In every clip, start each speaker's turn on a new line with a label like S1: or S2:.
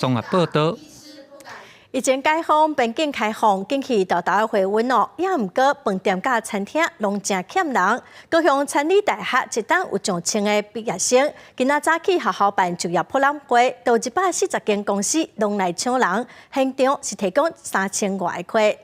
S1: 綜合報道。
S2: 疫情解封，邊境開放，景氣沓沓回穩哦。也毋過飯店佮餐廳攏誠欠人。高雄餐旅大學一冬有上千个畢業生，今仔早起學校辦就業博覽會，都140間公司攏來搶人，現場是提供3000外个缺。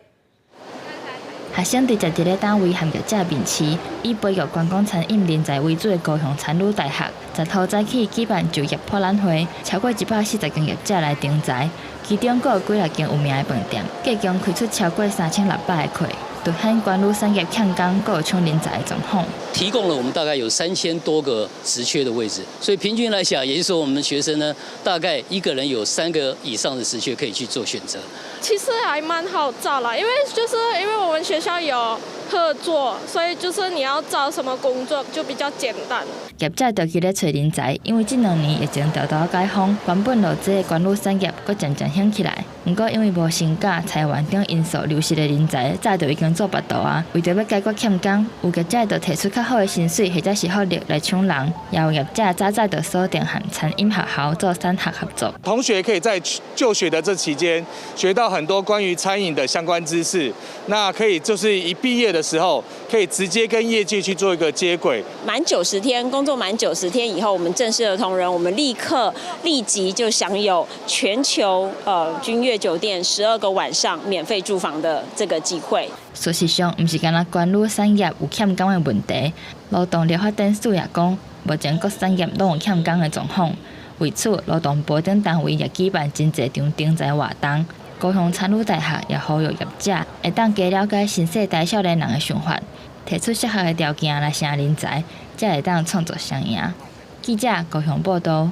S3: 學生直接佇咧單位和業者面試，以培育觀光餐飲人才為主的高雄餐旅大學，10號早起舉辦就業博覽會，超過140間業者來徵才，其中閣有幾若間有名的飯店，計共開出超過3600個缺，凸顯觀旅產業欠工，閣有搶人才的狀況。
S4: 提供了我們大概有3000多個職缺的位置，所以平均來講，也就是說我們學生呢，大概一個人有三個以上的職缺可以去做選擇。
S5: 其實還蠻好找啦，因為就是因為我們學校有合作，所以就是你要找什麼工作就比較簡單。
S3: 業者著急咧揣人才，因為這兩年疫情沓沓解封，原本落寂的觀旅產業閣漸漸興起來。毋過因為無薪假、裁員等因素流失的人才，早就已經做腹肚啊。為著欲解決欠工，有業者就提出較好的薪水或者是福利來搶人，也有業者早早就鎖定和餐飲學校做產學合作。
S6: 同學可以在就學的這期間學到很多關於餐飲的相關知識，那可以就是一畢業的時候，可以直接跟業界去做一個接軌。
S7: 滿九十天，工作滿九十天以後，我們正式的同仁，我們立刻立即就享有全球君悅酒店12個晚上免費住房的這個機會。
S3: 事實上，毋是干焦觀旅產業有欠工的問題，勞動力發展署也講，目前各產業攏有欠工的狀況。為此，勞動部等單位也舉辦真濟場徵才活動。高雄餐旅大學也呼籲業者會當加了解新世代少年人的想法，提出適合的條件來吸人才，才會當創造雙贏。記者高雄報道。